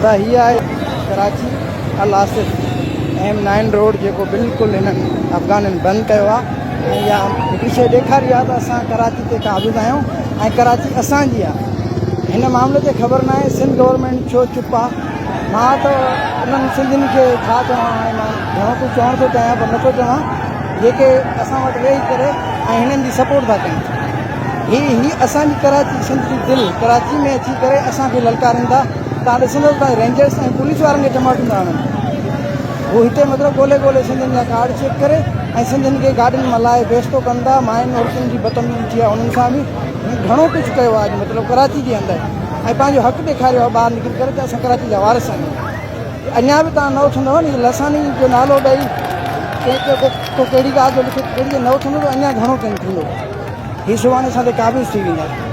ادا هي آهي Karachi Al Asif M nine road جيڪو بلڪل هنن افغانن بند ڪيو آهي ۽ اها هڪڙي شيء ڏيکاري آهي ته اسان ڪراچي تي قابض آهيون ۽ ڪراچي اسان جي آهي هن معاملي تي خبر ناهي سنڌ گورنمينٽ ڇو چپ آهي مان ته انهن سنڌين کي ڇا چوان هاڻي مان گهڻو ڪجهه چوڻ ٿو چاهيان پر نٿو چوان جيڪي اسان وٽ ويهي ڪري ۽ هنن جي سپورٽ ٿا ڪن هي هي اسان جي ڪراچي سنڌ جي دل ڪراچي ۾ اچي ڪري اسان کي للڪارين ٿا تان ڏسندو ته رينجرس ۽ پوليس وارن کي چماٽون ٿا هڻن هو هتي مطلب ڳولي ڳولي سنڌين جا ڪارڊ چيڪ ڪري ۽ سنڌين کي گاڏين مان لاهي بيستو ڪن ٿا ماين عورتن جي بدتميزي ٿي آهي انهن سان به گهڻو ڪجهه ڪيو آهي اڄ مطلب ڪراچي جي اندر ۽ پنهنجو حق ڏيکاريو آهي ٻاهر نڪري ڪري ته اسان ڪراچي جا وارث آهيون اڃا به توهان نه اٿندؤ نه لساني جو نالو ڏئي ڪنهن کي ڪو ڪهڙي ڳالهه جو لکي ڪهڙي نه اٿندو ته اڃا گهڻو ڪين ٿيندو هي سڀاڻي اسان تي قابض ٿي ويندا.